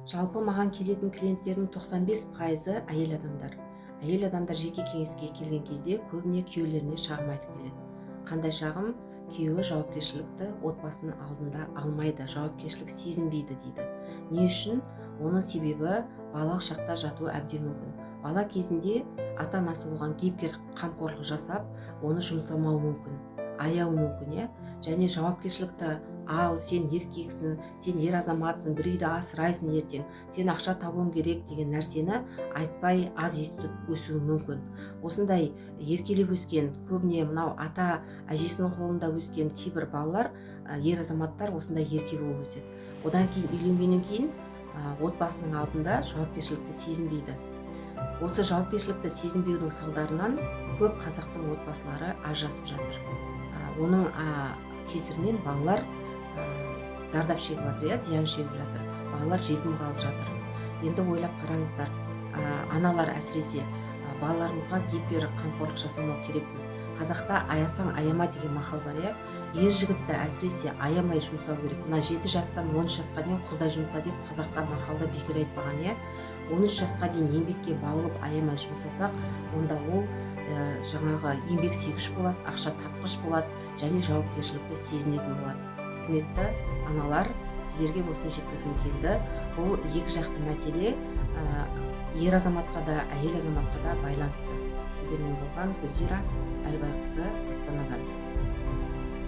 Жалпы маған келетін клиенттердің 95%-ы әйел адамдар. Әйел адамдар жеке кеңеске келген кезде көбіне күйеулеріне шағым айтып келеді. Қандай шағым? Күйеуі жауапкершілікті отбасының алдында алмайды, жауапкершілік сезінбейді дейді. Не үшін? Оның себебі балалық шақта жатуы әбден мүмкін. Бала кезінде ата анасы оған гипер қамқорлық жасап, оны жұмсамауы мүмкін, аяуы мүмкін, иә. Және жауапкершілікті ал, сен еркексің, сен ер азаматсың, бір үйді асырайсың ертең, сен ақша табуың керек деген нәрсені айтпай, аз естіп өсуі мүмкін. Осындай еркелеп өскен, көбіне мынау ата әжесінің қолында өскен кейбір балалар, ер азаматтар осындай ерке болып өседі. Одан кейін үйленгеннен кейін отбасының алдында жауапкершілікті сезінбейді. Осы жауапкершілікті сезінбеудің салдарынан көп қазақтың отбасылары ажырасып жатыр. Оның кесірінен балалар зардап шегіп жатыр, иә, зиян шегіп жатыр, балалар жетім қалып жатыр. Енді ойлап қараңыздар, аналар әсіресе, балаларымызға гипер қамқорлық жасамау керекпіз. Қазақта «аясаң, аяма» деген мақал бар, иә. Ер жігітті әсіресе аямай жұмсау керек. Мына 7 жастан 13 жасқа дейін құлдай жұмса деп қазақта мақалда бекер айтпаған, иә. 13 жасқа дейін еңбекке баулып, аямай жұмсасақ, онда ол жаңағы еңбек сүйгіш болады, ақша тапқыш болады және жауапкершілікті сезінетін болады. Құрметті аналар, сіздерге осыны жеткізгім келді. Бұл екі жақты мәселе, ер азаматқа да, әйел азаматқа да байланысты. Сіздермен болған Гүлзира Әлібайқызы, Астанадан.